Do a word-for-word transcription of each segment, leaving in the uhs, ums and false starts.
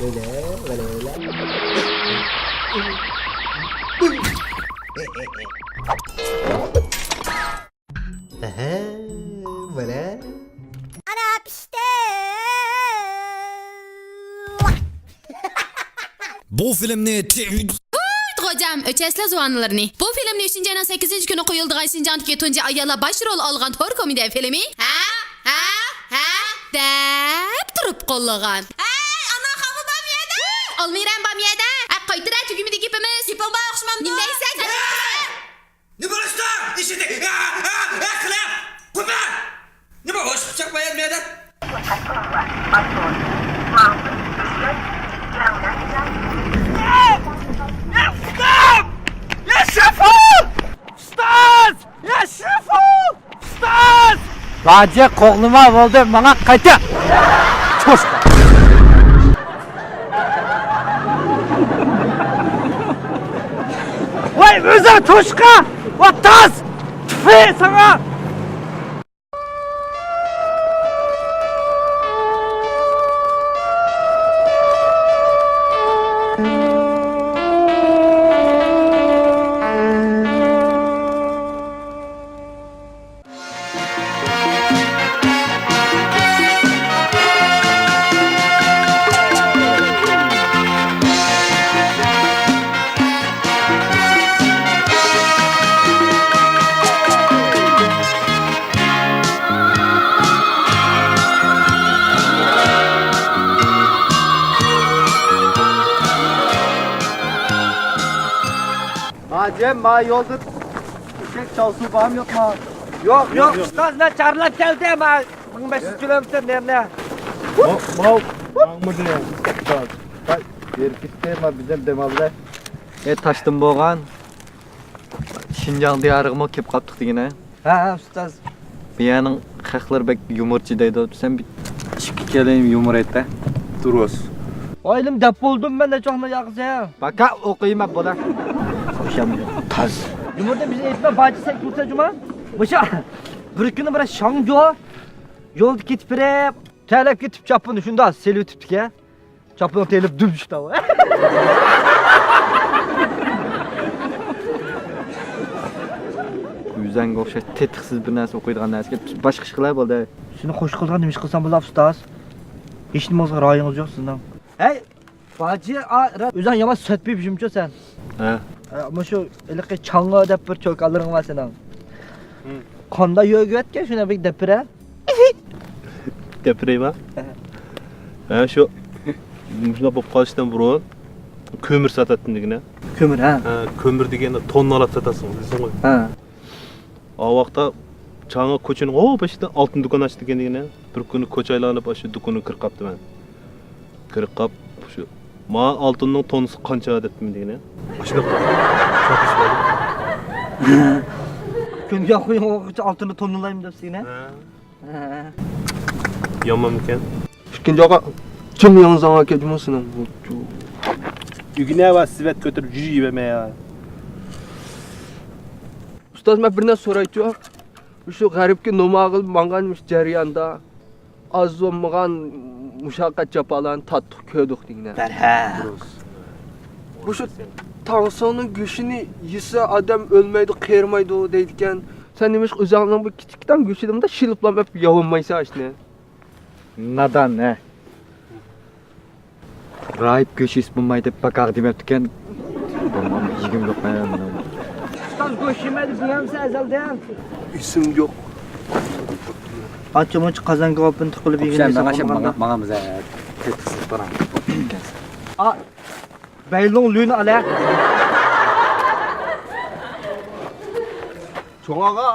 ۋەلە، ۋەلە، ۋەلە. ئەھە، ۋەلە. ئانا پىشتى. بۇ فىلىمنى تي-، ھويت، خوجام، ئۆچەسلە زۇۋانلىرىنى. بۇ فىلىمنى ئۈچىنچى ئاينىڭ سەككىزىنچى كۈنى قويۇلىدىغان شىنجاڭدىكى تۇنجى ئاياللار باش رول ئالغان تور كومېدىيە فىلىمى ھە، ھە، ھە دەپ تۇرۇپ قوللىغان. ھەي، ئانا خاۋا بام يەدە! ئالمىرەم بام يەدە! ھە، قايتۇرە، تۈگىمىدى گېپىمىز. گېپىڭ بار ئوخشىمامدۇ؟ نېمە دەيسەن؟ نېمە بولۇشتا؟ ئىشىدى. ھە، ھە، ھە، قىلىپ. قوپا! نېمە ھوش چاقمايدۇ مەندە؟ ياشىفۇ! ئۇستاز! ياشىفۇ! ئۇستاز! باجى قوغلىما بولدى، ماڭا قايتا! توشقا! ۋاي ئۆزۈڭ توشقا! ۋاتاس! تۈفى ساڭا! ھاجىم، ما يولدا ئىشەك چالسۇ بارمۇ يوقمۇ؟ يوق، يوق، يوق، يوق. ئۇستاز، مەن چارلاپ كەلدىم، ھە. مىڭ بەش يۈز كىلومېتىر نېرىنى. ماۋ، ماۋ، ماڭما دېگەن. ھەي، بېرىپ كېتىپ، ما بىزدىن دەم ئالدى. ئە، تاشتىن بولغان. شىنجاڭ دىيارىغىمۇ كېلىپ قاپتۇق دېگىنە. ھە، ھە، ئۇستاز. بۇ يەرنىڭ خەقلىرى بەك يۇمۇرچى دەيدۇ. سەن بىر ئىككى كەلىمە يۇمۇر ئېيت-دە. دۇرۇس. ئايلىم دەپ بولدۇم مەن، نەچچاقنى ياقىسە. باكا ئوقۇيما بۇلا. خۇشام تاز. يۇمۇردا بىز ئېيتما، باجى سەن كۈلسە جۇما. مۇشۇ بىر كۈنى بىر شاڭجۇ يولدا كېتىپ بېرىپ، تەلەپ كېتىپ چاپپىنى شۇنداق سېلىۋېتىپتىكەن. چاپىنىڭ تېلىپ دۈم چۈشتى. ئۆزەڭگە ئوخشاش تېتىقسىز بىر نەرسە ئوقۇيدىغان نەرسىگە باشقا ئىش قىلاي بولدى. سېنى خوش قىلىدىغان نېمە ئىش قىلسام بولار، ئۇستاز؟ ھېچنېمىڭىزغا رايىڭىز يوق سىزنىڭ. ھەي، باجى، ئا، را-، ئۆزۈڭ يامان سۆت بېيىپ يۈرمىچۇ سەن؟ ھە. ئە، مۇشۇ ھېلىقى چاڭغا دەپ بىر چوكانلىرىڭ بار سېنىڭ. ھىم. قانداق يۆگىۋەتكەن شۇنى بىر دەپرە؟ دەپرەيما؟ ھە. ھە، شۇ مۇشۇنداق بولۇپ قالىشتىن بۇرۇن كۆمۈر ساتاتتىم دېگىنە. كۆمۈر، ھە. ھە، كۆمۈر دېگەننى توننىلاپ ساتاسىز، بىلىسىڭغۇ. ھە. ئا ۋاقىتتا چاڭا كوچىنىڭ ئو بېشىدا ئالتۇن دۇكان ئاچتىكەن دېگىنە. بىر كۈنى كوچا ئايلانىپ، ئاشۇ دۇكىنىغا كىرىپ قاپتىمەن. كىرىپ قاپ، شۇ، ما ئالتۇننىڭ توننىسى قانچە دەپتىمەن دېگىنە. ئاشۇنداق ساتىشىپ ئالدىم. كۈنگە قويۇڭ ئالتۇننى توننىلايمەن دەپسىنە. ھە. ھە. يامانمىكەن؟ ئىككىنچى ئاغا، جىم ياڭزاڭغا كەتمىسىنىڭ. ئۆگىنە ۋە سېۋەت كۆتۈرۈپ يۈرۈۋەرمە يا. ئۇستاز، مەن بىر نەرسە سورايچۇ. مۇشۇ غەربكە نوماغىل ماڭغان مۇشۇ جەرياندا ئاز بولمىغان مۇشەققەت جاپالارنى تارتتۇق، كۆردۇق دېگىنە. بەرھە. مۇشۇ تاڭسىڭنىڭ گۆشىنى يېسە ئادەم ئۆلمەيدۇ، قېرىمايدۇ دەيدىكەن. سەن نېمىشقا ئۆزۈڭنىڭ بۇ كىچىككىنە گۆشىنى مۇنداق شىلىپلا يەپ يەۋالمايسەن ئاشۇنى؟ نادان، ھە. راھىب گۆش يېسە بولمايدۇ دەپ باكاغا دېمەپتىكەن. بولمام، يېگۈم يوق مەن مۇنى. ئۇستاز گۆش يېمەيدۇ دېگەنسەن ئەزەلدىن. ئېسىم يوق. ئاچا مۇچا قازان كاۋاپىنى تىقىلىپ يېگەن ئوخشاي، دېسەڭ ماڭا شۇ، بولمامدۇ؟ ماڭا، ماڭا بىزە تېتىقسىز پاراڭ. ئا، بەيلوڭ لۈن ئالە. چوڭ ئاغا،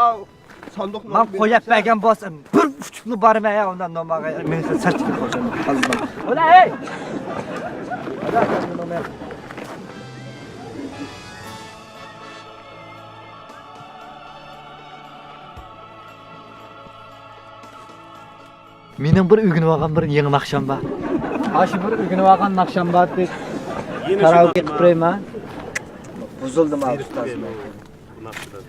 ساندۇقنى ماڭا قويۇپ بەرگەن بولسا، بىر ئۇچۇپلا بارىمەن يا، ئۇنداق نوماغا مېنى سىرتقا قويسۇن. ئولا، ھەي! مېنىڭ بىر ئۆگىنىۋالغان بىر يېڭى ناخشام بار. ئاشۇ بىر ئۆگىنىۋالغان ناخشام بار دەپ يەنە شۇ كارائوكې ناخشا قىلىپ بېرەيمەن. بۇزۇلدىما، ئۇستاز؟ بۇ ناخشىدا.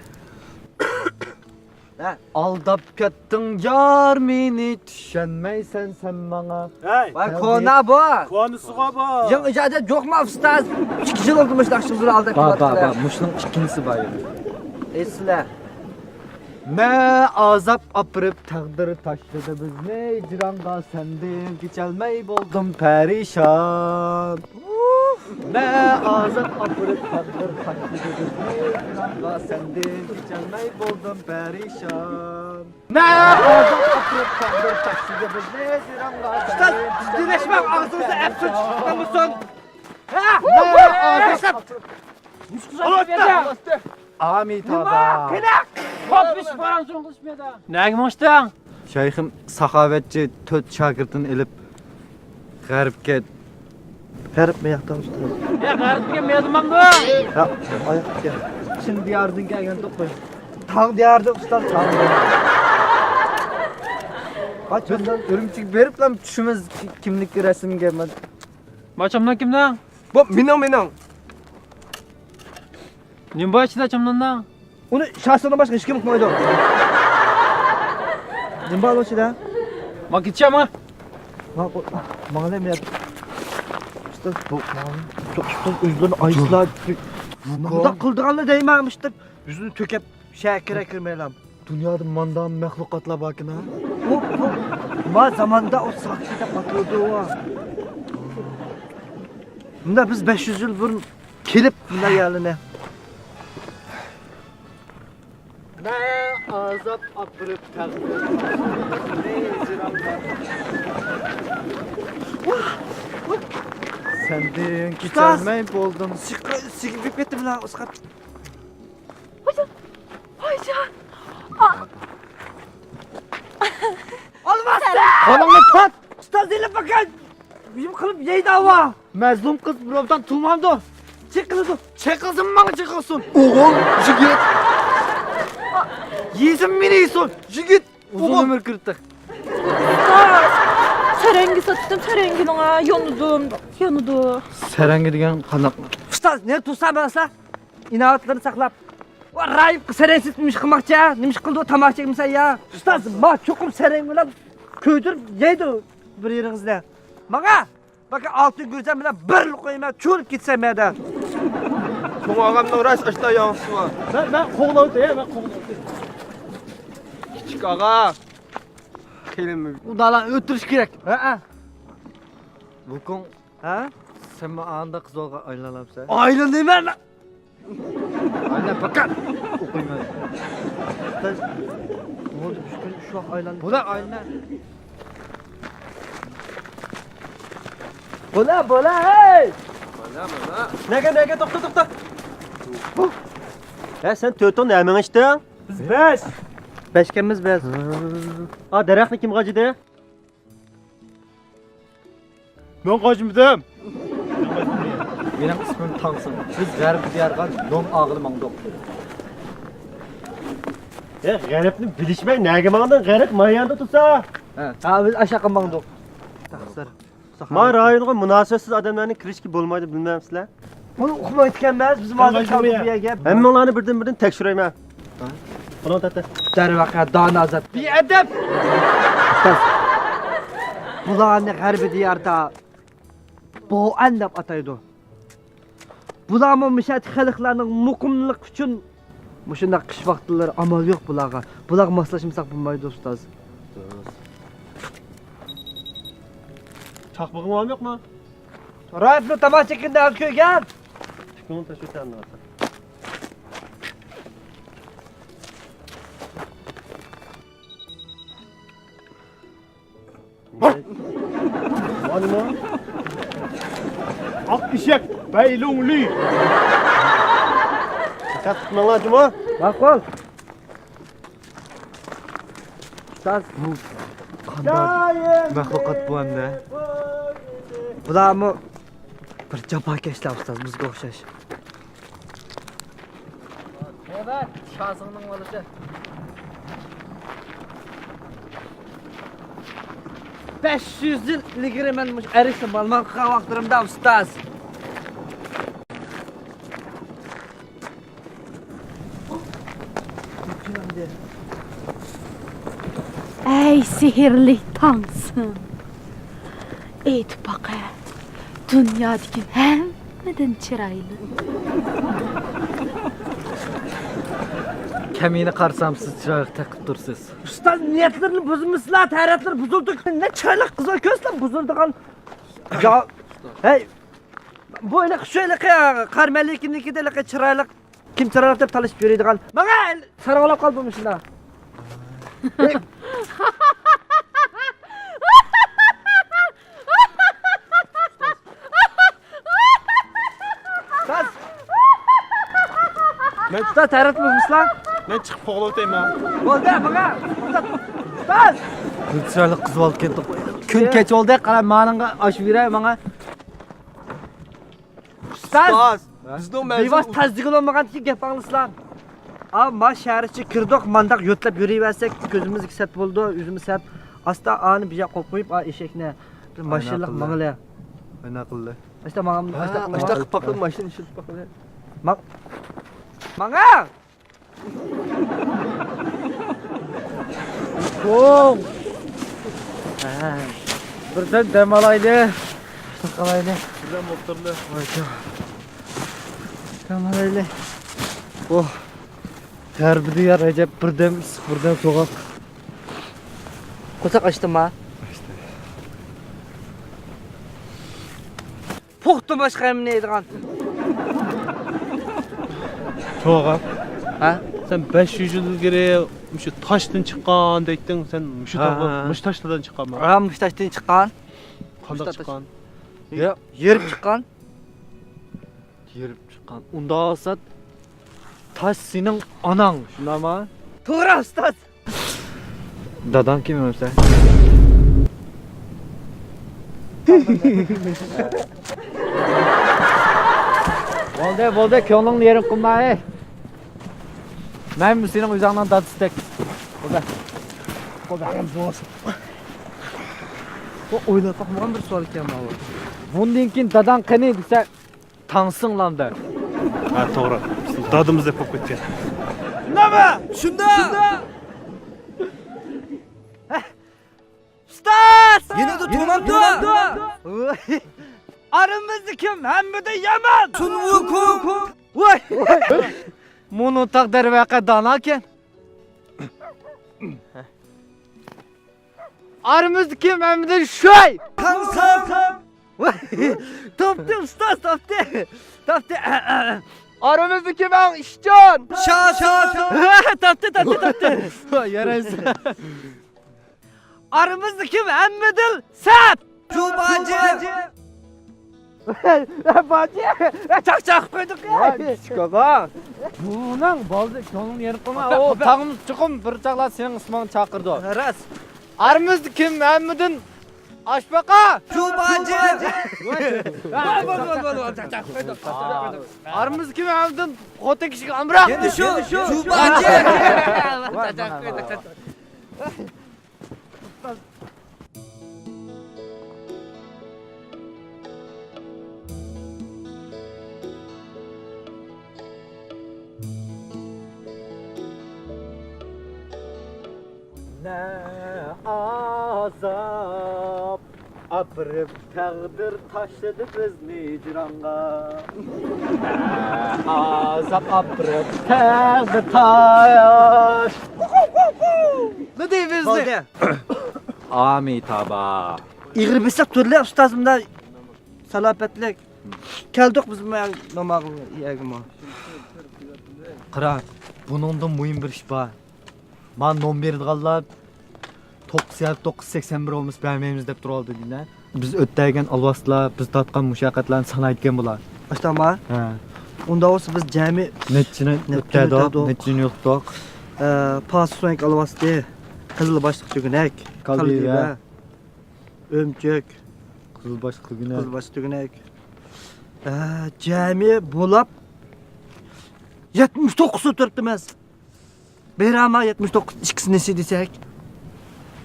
ئالداپ كەتتىڭ يار مېنى، چۈشەنمەيسەن سەن ماڭا. ھەي! ۋاي، كونا بۇ. كونىسىغۇ بۇ. يېڭى ئىجادىيەت يوقما، ئۇستاز؟ ئىككى يىل بولدى مۇشۇنداق ئىشنى بىر ئالداپ بار، بار، كېلىۋاتقىلى. بار. مۇشۇنىڭ ئىككىنچىسى بار يەنە. ئېسىلە. نە ئازاب ئاپىرىپ تەقدىر تاشلىدى بىزنى، ھىجرانغا سەندىن كېچەلمەي بولدۇم پەرىشان. نە ئازاب ئاپىرىپ تەقدىر تاشلىدى بىزنى، ھىجرانغا سەندىن كېچەلمەي بولدۇم پەرىشان. نە ئازاب ئاپىرىپ تەقدىر تاشلىدى بىزنى، ھىجرانغا سەندىن كېچەلمەي بولدۇم پەرىشان. ئۇستاز، ئاغزىڭىزدا ئەپسۇن چىقىپ قالمىسۇن. ھە؟ نە ئازاب ئامىتابا. نېمە؟ قېنى؟ قوپۇش بارامسۇن قىلىشمىدا. نەگە ماڭشتىڭ؟ شەيخىم ساخاۋەتچى تۆت شاگىرتىنى ئېلىپ غەربكە. غەرب مەياقتا ئۇستاز. يا غەربكە مېلىمامدۇ؟ ھە، ئاياقكە. چىن دىياردىن كەلگەن توققۇز. تاڭ دىيارىدا ئۇستاز، تاڭ دىيارى. بىز ئۈرۈمچىگە بېرىپلا چۈشىمىز كىملىك رەسىمگە. ما چامنان كىمنىڭ؟ بۇ مېنىڭ، مېنىڭ. نېمە بار ئىچىدە چامناننىڭ؟ ئۇنى شاسىدىن باشقا ھېچكىم ئۇقمايدۇ. نېمە بار ئۇنىڭ ئىچىدە؟ ما كېتىشەما؟ ما، ماڭا نېمە؟ ئۇستاز، بۇ، ماڭا، ئۇستاز، ئۆزلىرىنى ئايسىلار. بۇنداق قىلىدىغانلا دەيمەن، ئۇستاز. يۈزىنى تۆكۈپ، شەھەرگە كىرە كىرمەيلا. دۇنيادا مانداق مەخلۇقاتلار باركەن ھە؟ ئۇ، ئۇ، ما زاماندا ئۇ ساقچى دەپ ئاتىلىدۇ ئۇ. مۇندا بىز بەش يۈز يىل بۇرۇن كېلىپ مۇندا يەرلىنى. مە ئازاب ئاپىرىپ تەقدىر. سەندىن كېچەلمەي بولدۇم. سىغىپ كەتتىم لا ئۇسقاپ. ھايجان! ھايجان! ئا! ئالماستى! قولۇڭنى تۇت! ئۇستاز ئېلىپ باقاي! ھۇجۇم قىلىپ يەيدۇ ئاۋا! مەزلۇم قىز بىر ئوبدان تۇغمامدۇ؟ چېقىلىدۇ! چېقىلسىمۇ ماڭا چېقىلسۇن! ئوغۇل، يىگىت! يېسىمۇ مېنى يېسۇن! يىگىت! ئۇزۇن ئۆمۈر كۆرۈپ. ئۇستاز! سەرەڭگە ساتتىم، سەرەڭگىنىڭ يونىدۇ، يونىدۇ. سەرەڭگە دېگەن قانداق؟ ئۇستاز، نېرى تۇرسا مەن ئىناۋەتلىرىنى ساقلاپ. ۋا رايىپقا سەرەڭگە سېتىپ نېمە قىلماقچى ھە؟ نېمە قىلدى تاماكا چەكمىسەن يا؟ ئۇستاز، ما چوقۇم سەرەڭگە بىلەن كۆيدۈرۈپ يەيدۇ بىر يېرىڭىزنى. ماڭا باكا ئالتۇن گۈلزار بىلەن بىرلا قويىمەن، چۆلۈپ كېتىسەن مەدە. چوڭ ئاغامنىڭ راست ئاشتا ياڭزىسى بار. مەن، مەن قوغلاۋېتەي، مەن قوغلاۋېتەي. كىچىك ئاغا. خېلىمۇ. ئۇنداقلارنى ئۆلتۈرۈش كېرەك. ھەئە. لۇكۇڭ. ھە؟ سەنمۇ ئانداق قىز بالىغا ئايلىنالامسەن؟ ئايلىنىمەن. ئايلان پەقەت. ئوقۇيمەن. سەن بولدى، ئۈچ كۈن، ئۈچ ۋاق ئايلان. بولا ئايلىنە. بولا، بولا، ھەي! بولا، بولا. نەگە، نەگە، توختا، توختا. ھە، سەن تۆتۈڭ نەمىڭ ئىچتىڭ؟ بىز بەش. بەشكەنمىز بىز. ھا، دەرەخنى كىم غاجىدى؟ مەن قاچمىدىم. مېنىڭ ئىسمىم تاڭسىڭ. بىز غەرب دىيارغا نون ئاغىلى ماڭدۇق. ھە، غەربنى بىلىشمەي نەگە ماڭدىڭ؟ غەرب ماياندا تۇرسا. ھە، ھا، بىز ئاشاققا ماڭدۇق. تەقسىر. ما رايونغا مۇناسىۋەتسىز ئادەملەرنى كىرىشكە بولمايدۇ، بىلمەمسىلەر؟ بۇنى ئۇقمايدىكەنمىز، بىز ھازىر چالدۇق بۇ يەرگە. ھەممىڭلارنى بىردىن-بىردىن تەكشۈرەيمەن. قولۇڭ تەتە. دەرۋەقە، دانا زات. بىئەدەپ! ئۇستاز، بۇلارنى غەربىي دىياردا بوئەن دەپ ئاتايدۇ. بۇلارمۇ مۇشۇ خەلقلەرنىڭ مۇقىملىقى ئۈچۈن مۇشۇنداق قىش ۋاقىتلىرى ئامال يوق بۇلارغا. بۇلارغا ماسلاشمىساق بولمايدۇ، ئۇستاز. چاقمىقىڭ بارمۇ يوقمۇ؟ رايىپنى تاماكا چەككەندە ھازىر كۆرگەن. ئىككىڭنى تاشلىۋېتەمدىغان. مانىمۇ؟ ئاق ئېشەك، بەيلۇڭلى. دىققەت قىلماڭلار جۇمۇ. ماقۇل. ئۇستاز، بۇ قانداق مەخلۇقات بۇ ئەمدى؟ بۇلارمۇ بىر جاپاكەشلەر ئۇستاز، بىزگە ئوخشاش. ھەيۋەت، شاسىڭنىڭ بالىسى. بەش يۈز يىل ئىلگىرى مەن مۇشۇ ئەركىسى مالماڭ قىلغان ۋاقىتلىرىمدا ئۇستاز. ئەمدى. سېھىرلىك تاڭسىڭ، ئېيتىپ باقە، دۇنيادىكى ھەممىدىن چىرايلىق. كەمىنە قارىسام، سىز چىرايلىق تېقىپ تۇرسىز. ئۇستاز، نىيەتلىرىنى بۇزمىسىلا، تەرەتلىرى بۇزۇلدى. نە چىرايلىق قىزغا كۆرسىلا بۇزۇلىدىغان. يا، ھەي، بۇ ھېلىقى شۇ ھېلىقى قار مەلىكىنىڭكىدە ھېلىقى چىرايلىق. كىم چىرايلىق دەپ تالىشىپ يۈرىدىغان. ماڭا ساراڭلاپ قالدى مۇشۇنداق. ئۇستاز. مەن ئۇستاز تەرەت بولمىسىلا. مەن چىقىپ قوغلاۋېتەيمەن. بولدى، ماڭا. ئۇستاز. چىرايلىق قىز بولدى كەن. كۈن كەچ بولدى، قارا مانىڭغا ئاشۇ بېرەي ماڭا. ئۇستاز! ئۇستاز! بىزنىڭ مەنزىل بىۋاس تەزدىگىلى بولمىغاندىكىن گەپ ئاڭلىسىلا. ئا، ما شەھەر ئىچىگە كىردۇق، مانداق يۆتلەپ يۈرۈۋەرسەك، كۆزىمىزگە سەت بولىدۇ، ئۆزىمىز سەت. ئاستا ئانى بىر ياققا قويۇپ قويۇپ، ئا، ئېشەكنى بىر ماشىنىلىق ماڭىلى. ئانا قىلدى. ئاشتا ماڭام، ئاشتا ماڭا. ئاشتا قىلىپ باققىن، ماشىنا ئىشلىتىپ باققىن. ماڭ-، ماڭا! بىردەم دەم ئالايلى. ئالايلى. بىردەم ئولتۇرلى. دەم ئالايلى. ئوھ. ھەربىدە يار ئەجەب، بىردەم ئىسسىق، بىردەم سوغۇق. قورساق ئاچتىما؟ ئاچتى. پوختىما ئىشقا يەيدىغان. توغرا. ھە؟ سەن بەش يۈز يىل ئىلگىرى مۇشۇ تاشتىن چىققان دەيتتىڭ، سەن مۇشۇ ھە، تاغ-، ھە. مۇشۇ تاشلاردىن چىققانمۇ؟ ھە، مۇشۇ تاشتىن چىققان. قانداق چىققان؟ يا، يېرىپ چىققان. يېرىپ چىققان. ئۇنداق بولسا تاش سېنىڭ ئاناڭ، شۇنداقمۇ؟ توغرا، ئۇستاز. داداڭ كىم ئۆلسە؟ بولدى، بولدى، كۆڭلۈڭنى يېرىم قىلما، ھەي. مەن سېنىڭ ئۆزۈڭنىڭ دادىسىدەك. بولدى. بولدى. بۇ ئويلاپ باقمىغان بىر سوئال ئىكەن ماۋۇ. بۇندىن كېيىن داداڭ قېنى دېسە، تاڭسىڭلامدا. ھە، توغرا. دادىمىزدەك بولۇپ كەتكەن. نېمە؟ شۇنداق. ئۇستاز! يەنە تومامدا. ئارىمىزدا كىم ھەممىدىن يامان؟ سۇن ۋۇكۇڭ. ۋاي! مۇنۇ تاغ دەرۋەقە داناكەن. ئارىمىزدا كىم ھەممىدىن شوي؟ تاڭسىڭ. تاپتى ئۇستاز، تاپتى. تاپتى. ئارىمىزدا كىم ئەڭ ئىشچان؟ شاسان. تاپتى، تاپتى، تاپتى. يارايسەن. ئارىمىزدا كىم ھەممىدىن سەت؟ شۇ باجى. باجى. چاقچاق قىلىپ قويدۇق. ۋاي، كىچىك ئاغا. بۇنىڭ بالدى كۆڭلۈڭنى يېرىم قىلما. ئۇ تاغمۇ چوقۇم بىر چاغلار سېنىڭ ئىسمىڭنى چاقىرىدۇ. راست. ئارىمىزدا كىم ھەممىدىن ئاشپاقا؟ شۇ باجى. ئارىمىزدا كىم ھەممىدىن خوتۇن كىشىگە ئامراق؟ يەنە شۇ، شۇ باجى. نە ئازاب ئاپىرىپ تەقدىر تاشلىدى بىزنى ھىجرانغا. نە ئازاب ئاپىرىپ تەقدىر تاش. نېمە دەيمىز؟ بولدى. ئامىتابا. ئېغىر بېسىق تۇرلى ئۇستاز، مۇنداق سالاپەتلىك. كەلدۇق بىز مۇ-، نوماغ يەرگىمۇ. قارا، بۇنىڭدا مۇھىم بىر ئىش بار. مانا نوم بېرىدىغانلار توققۇز يەتتە توققۇز سەكسەن بىر بولمىسا بەرمەيمىز دەپ تۇرۇۋالدى دېگەن. بىز ئۆتەلىگەن ئالۋاستىلار، بىز تارتقان مۇشەققەتلەرنى سانايدىكەن بۇلار. ئاشتاما؟ ھە. ئۇنداق بولسا بىز جەمئىي نەچچىنى نەچچىنى ئۆتەدۇق، ئۆتەدۇق. نەچچىنى يوقتۇق. ئە، پاسسويك ئالۋاستى، قىزىل باشلىق تۈگۈنەك، كالدىۋە. كالدىۋە. ئۆمۈچۈك. قىزىل باشلىق تۈگۈنەك. قىزىل باشلىق تۈگۈنەك. ئە، جەمئىي بولاپ يەتمىش توققۇز ئولتۇرۇپتىمىز. بېرەما يەتمىش توققۇز، ئىككىسى نېسى دېسەك؟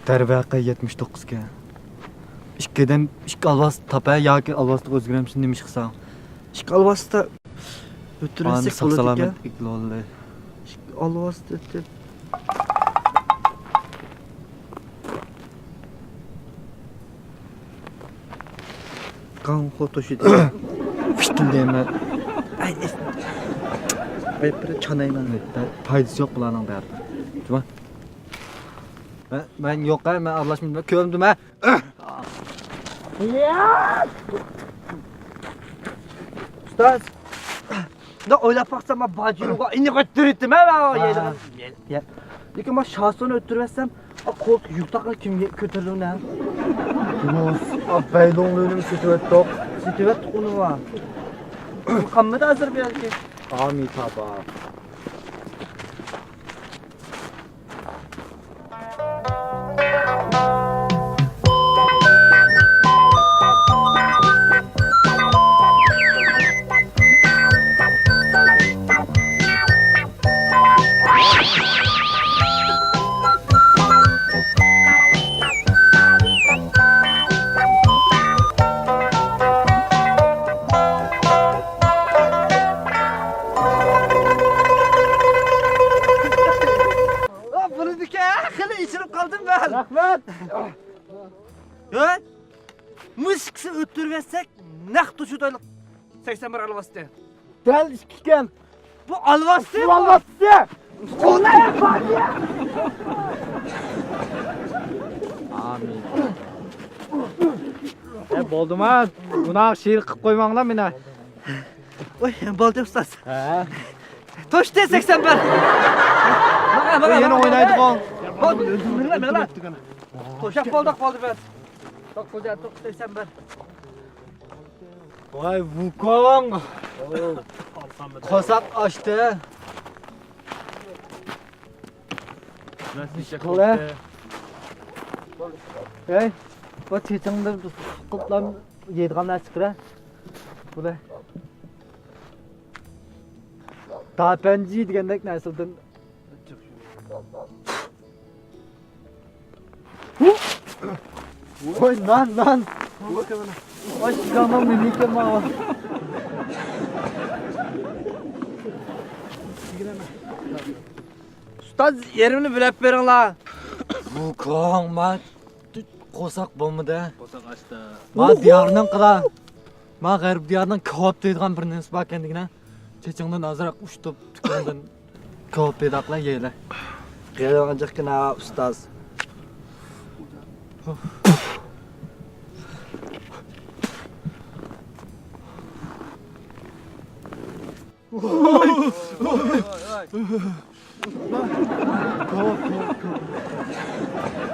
دەرۋەقە يەتمىش توققۇزكەن. ئىككىدىن ئىككى ئالۋاس تاپە ياكى ئالۋاستىغا ئۆزگىرەمسىز، نېمە ئىش قىلساڭ؟ ئىككى ئالۋاستا ئۆتتۈرۈلسەك بولىدىكەن. ئىككى ئالۋاستا ئۆتۈپ. قاڭخو توشۇدى. پىشتىم دەيمەن. ئەي، ئەي. بىر چانايمەن. پايدىسى يوق بۇلارنىڭ بەرىبىر. جۇما. مەن، مەن يوق، مەن ئارىلاشمىدىم. كۆرمىدىم، ھە؟ ئۇستاز. مۇنداق ئويلاپ باقسام، مەن باجىنىغا ئىنىغا ئۆتتۈرۈۋەتتىم، ھە، مەن ئۇ ھە. يەردە. لېكىن مەن شاسونى ئۆتتۈرۈۋەتسەم، ئا، قول يۇتاقنى كىم كۆتۈرىدۇ، نە؟ ئا، بەيلوڭلىرىنى سېتىۋەتتۇق. سېتىۋەتتۇق ئۇنى ۋا. قالمىدى ھازىر بۇ يەردىكى. ئامىتابا. ئا، بولىدىكەن، خېلى ئېچىنىپ قالدىم مەن. رەھمەت. ھە؟ مۇشۇ ئىككىسىنى ئۆتتۈرۈۋەتسەك، نەق توشۇتايلىق سەكسەن بىر ئالۋاستى. دەل ئىككى ئىكەن. بۇ ئالۋاستى، بۇ ئالۋاستى. ئامىن. ئە، بولدىما؟ بۇناق شېئىر قىلىپ قويماڭلار مېنى. ۋاي، بولدى ئۇستاز. ھە. توشتى سەكسەن بىر. ماڭا، ماڭا، يەنە ماڭا. ئوينايدىغۇ. بولدى، مېڭە، مېڭە. توشاپ بولدۇق، بولدى بەس. توققۇز، توققۇز سەكسەن بىر. ۋاي، ۋۇكوڭ. قورساق ئاچتى. قىلە. ھەي، بۇ چېچىڭدا قىلىپلا يەيدىغان نەرسە چىقىرە. بۇلار داپەنجى دېگەندەك نەرسىدىن. ۋاي، نان، نان. ۋاي، شىكارنىڭ نېمە ئىكەن ماۋۇ؟ ئۇستاز، يېرىمنى بۆلۈپ بېرىڭلار. ۋۇكوڭ، ما، قورساق بولمىدى. قورساق ئاچتى. ما، دىيارنىڭ قىلا. ما، غەرب دىيارنىڭ كاۋاپ دەيدىغان بىر نېمىسى باركەن دېگىنە. چېچىڭدىن ئازراق ئۇشتۇپ، تۈكۈڭدىن كاۋاپ پەيدا قىلە يەيلى. غېرىڭ جىقكىنا ئۇستاز.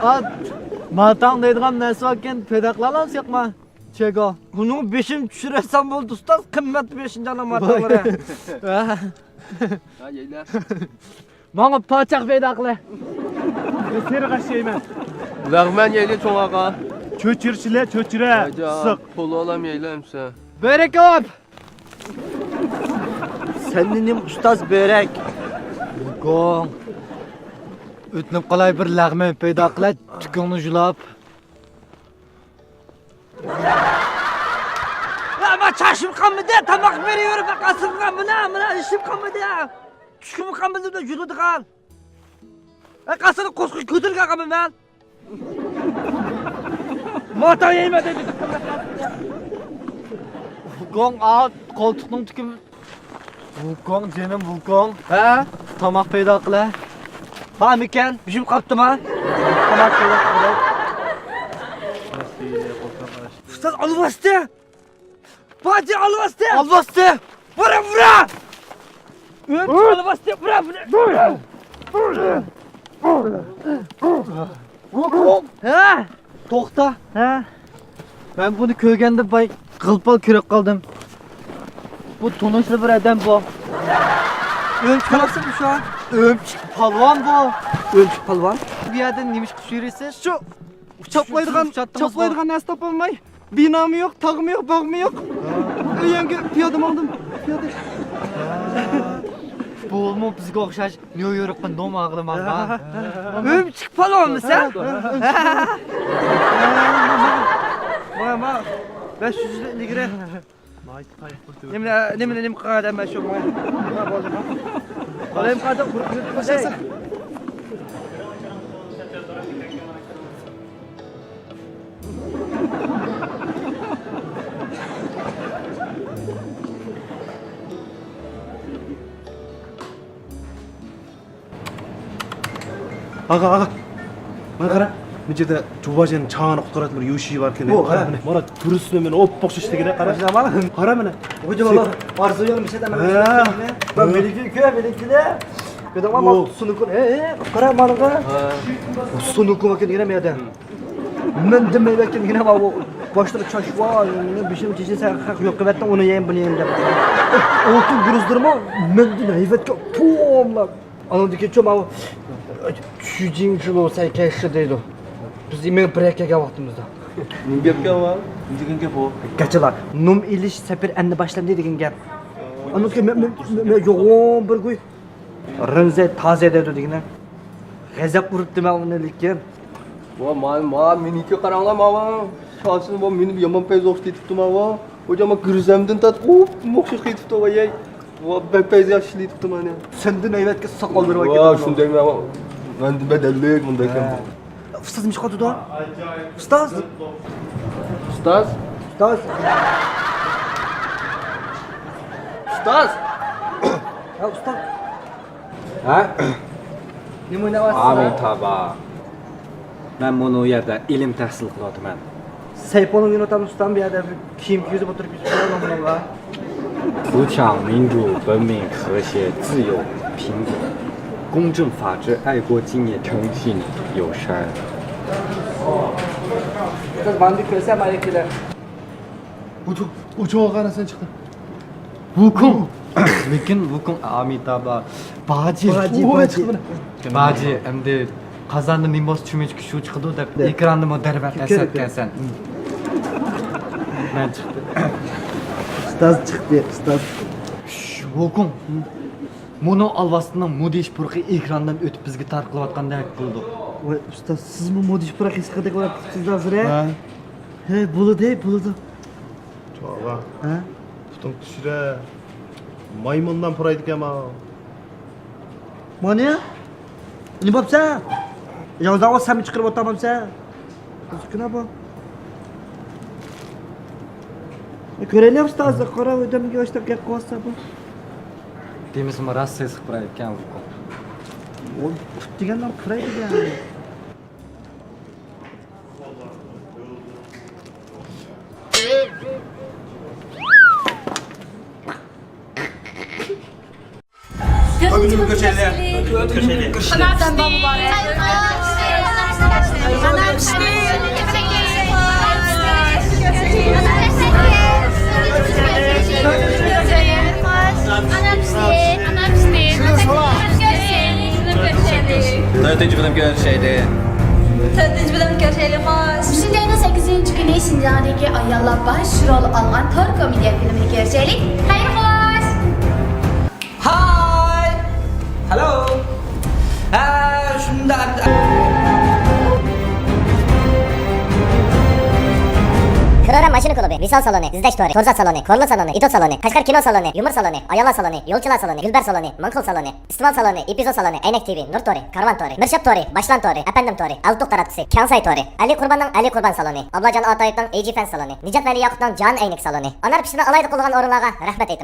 ئا، ماتاڭ دەيدىغان نەرسە باركەن، پەيدا قىلالامسىز ياقما؟ چېگو. بۇنىڭ بېشىنى چۈشۈرەتسەم بولدى، ئۇستاز، قىممەت بېشىنچى ئانا ماتاڭلىرى. ھە. ھە، يەيلە. ماڭا پاچاق پەيدا قىلە. سېرىق ئاش يەيمەن. لەغمەن يەيلى چوڭ ئاغا. چۆچۈرە چىلە، چۆچۈرە. ئىسسىق. پولۇ ئالام يەيلى ئەمسە. بۆرەك كاۋاپ. سەندە نېمە ئۇستاز بۆرەك؟ گوڭ. ئۆتۈنۈپ قالاي بىر لەغمەن پەيدا قىلە، تۈكۈڭنى جۇلاپ. يا، ما چاشىم قالمىدى، تاماق بېرىۋېرىپ، قاسىمغا مانا، مانا ئىشىم قالمىدى. چۈشكۈم قالمىدى، جۇلىدىغان. ئە، قاسىنى قوسقۇچ كۆتۈرگەن قالمىدى مەن. ماتا يەيمەن دەيدۇ. گوڭ، ئا، قولتۇقنىڭ تۈكى. ۋۇكوڭ، جېنىم ۋۇكوڭ. ھە؟ تاماق پەيدا قىلە. بارمىكەن؟ بېشىم قاپتىما؟ تاماق پەيدا قىلە. ئۇستاز، ئالۋاستى! باجى ئالۋاستى! ئالۋاستى! بۇرا، بۇرا! ئۆچ ئالۋاستى، بۇرا، بۇرا! ۋۇكوڭ! ھە؟ توختا. ھە؟ مەن بۇنى كۆرگەندە باي غىلپال كۆرۈپ قالدىم. بۇ تونۇشلۇق بىر ئادەم بۇ. ئۆمچۈك، ئۆمچۈك پالۋان بۇ. ئۆمچۈك پالۋان. بۇ يەردە نېمە ئىش قىلىپ يۈرىسىز؟ شۇ چاپلايدىغان، چاپلايدىغان نەرسە تاپالماي. بىنامۇ يوق، تاغمۇ يوق، باغمۇ يوق. ئۆيۈمگە پىيادە ماڭدىم. پىيادە. بۇمۇ بىزگە ئوخشاش. نيۇ يوركقا نوم ئاغلىماڭغا. ئۆمچۈك پالۋانمۇ سەن؟ ماڭا، ماڭا. بەش يۈز يىل ئىلگىرى. نېمىنى، نېمىنى، نېمە قىلغان ئادەم مەن شۇ، ماڭا. ماڭا بولدى، ماڭا. بالايىم قالدى. ئاغا، ئاغا. مانا قارا. مىجىدە جۇۋاجىن چاڭىنى قۇتقۇراتتى بىر يوشى باركەن. ئۇ، قارا، ھە. مانا، مانا، دۇرۇسمۇ مېنى ئوپپۇق شىشتىگىنە قارا. مانا. قارا مانا. ئۇ جۇۋالا ئارزۇ يول مىشەدە مانا. ھە. مەن بىلىكى كۆ، بىلىكىلە. كۆدۈڭ ما، ئۇ. سۇنۇكۇن. ھە، ھە، قارا مانا. ھە. سۇنۇكۇ باكىن دېگەن يەردە. مەن دېمەيۋەتكەن يەنە ماۋۇ باشلىرى چاچ بار، بېشىم چېچى سەن خەق يوق قىلىۋەتتىڭ، ئۇنى يەيمەن، بۇنى يەيمەن دەپ. ئالتۇن گۈرۈزلىرىمۇ مەندىن ھەيۋەتكە پۇۋلار. ئانىڭدىن كېيىن شۇ ماۋۇ چۈجىڭ چۇلۇ سەي كەشتى دەيدۇ. بىز يېمەي بىر يەرگە كەلگەن ۋاقتىمىزدا. نېمە گەپكەن ۋا؟ نېمە دېگەن گەپ ئۇ؟ گاچىلار، نوم ئېلىش سەپىرى ئەمدى باشلاندى دېگەن گەپ. ئانىڭدىن كېيىن مەن، مەن، مەن، مەن يوغان بىر گۇي رېنزەي تازە دەيدۇ دېگىنە. غەزەپ ئۇرۇپتىمەن ئۇنى لېكىن. ۋا، ما، ما، مېنىڭكى قاراڭلار، ماۋۇ. شاسىن، ۋا، مېنى يامان پەيزى ئوخشىتىپتۇ، ماۋۇ. ھوجام، گۈرزەمدىن تارتىپ، ئوپمۇ ئوخشاش قېتىپتۇ، ۋاي، يەي. ۋا، بەك پەيزى ياخشى ئىشلىتىپتۇ مانا. سەندىن ھەيۋەتكە ساقالدۇرۇپ ۋا، ئەكەلدىم. شۇنداق، ماۋۇ. مەندە بەدەللىك، مۇنداق ئىكەن. ھە. ئۇستاز نېمە ئىش قىلىۋاتىدۇ؟ ئۇستاز. ئۇستاز. ئۇستاز. ئۇستاز. ھە، ئۇستاز. ھە؟ نېمە ئويناۋاتىسىز؟ ئامىتابا. مەن مۇنۇ يەردە ئىلىم تەھسىل قىلىۋاتىمەن. سەيپۇننى ئوينىۋاتامسىز ئۇستام، بۇ يەردە بىر كىيىم كىيگۈزۈپ ئولتۇرۇپ كېتىپسىز مۇنىڭغا. 主张民主、文明、和谐、自由、平等、公正、法治、爱国、敬业、诚信、友善. ئۇستاز، مانا بىر كۆرسەم، ئاياكىدا. ئۇچۇڭ، ئۇچۇڭ قارا سەن چىقتىڭ. ۋۇكۇڭ. لېكىن ۋۇكۇڭ ئامىتابا. باجى. باجى، ئۇ باجى. چىقتى. باجى، ئەمدى قازاندا نېمە بولسا چۆمۈچكە شۇ چىقىدۇ دەپ، دەپ. ئېكراندىمۇ دەرۋەق كۆرۈپ. ئەسلەتكەنسەن. مەن چىقتىم. ئۇستاز چىقتى، ئۇستاز. شش، ۋۇكۇڭ. مۇنۇ ئالۋاستىنىڭ مۇدىش پۇرىقى ئېكراندىن ئۆتۈپ بىزگە تارقىلىۋاتقاندەك بولىدۇ. ۋاي ئۇستاز، سىزمۇ مۇدىش پۇراق ھېس قىلدىغۇ ھېس قىلدىڭىز ھە؟ ھە. ھە، بولىدۇ، بولىدۇ. چوغا. ھە؟ پۇتۇڭ چۈشۈرە. مايمۇندىن پۇرايدىكەن ماۋۇ. مانا. نېمە بوپسەن؟ ياۋزاۋا سەممە چىقىرىپ ئولتۇرمامسەن؟ قىزىقكىنا بۇ. كۆرەيلى ئۇستاز، قارا ئۆدەمگە ئاشتاق گەپ قىلىۋاتسا بۇ. دېمىسىمۇ راست سېسىق پۇرايدىكەن بۇ. ئۇ پۇت دېگەننىڭ پۇرايدىكەن. تۆتىنچى بىلىم كۆرۈشەيلى. تۆتىنچى بىلىم كۆرۈشەيلى. تۆتىنچى بىلىم كۆرۈشەيلى. تۆتىنچى بىلىم كۆرۈشەيلى، خوش. ئۈچىنچى ئاينىڭ سەككىزىنچى كۈنى شىنجاڭدىكى ئاياللار باش رول ئالغان تور كومېدىيە فىلىمىنى كۆرۈشەيلى. خەير، خوش. ھاي! ھالو! ھە، شۇنداق. كرورا ماشىنا كۇلۇبى، ۋىسال سالونى، ئىزدەش تورى، تورزات سالونى، كورلا سالونى، ئىتوت سالونى، قەشقەر كىنو سالونى، يۇمۇر سالونى، ئاياللار سالونى، يولچىلار سالونى، گۈلبەر سالونى، ماڭخىل سالونى، ئىستىۋال سالونى، ئېپىزود سالونى، ئەينەك تىۋى، نۇر تورى، كارۋان تورى، مىرشاپ تورى، باشلان تورى، ئەپەندىم تورى، ئالتۇق تاراتقۇسى، كياڭساي تورى، ئەلى قۇرباننىڭ ئەلى قۇربان سالونى، ئابلاجان ئاتايېۋنىڭ ئېيجى فەن سالونى، نىجات ۋەلى ياقۇپنىڭ جان ئەينەك سالونى. ئانار پىشتىنى ئالاھىدە قوللىغان ئورۇنلارغا رەھمەت ئېيتىمەن.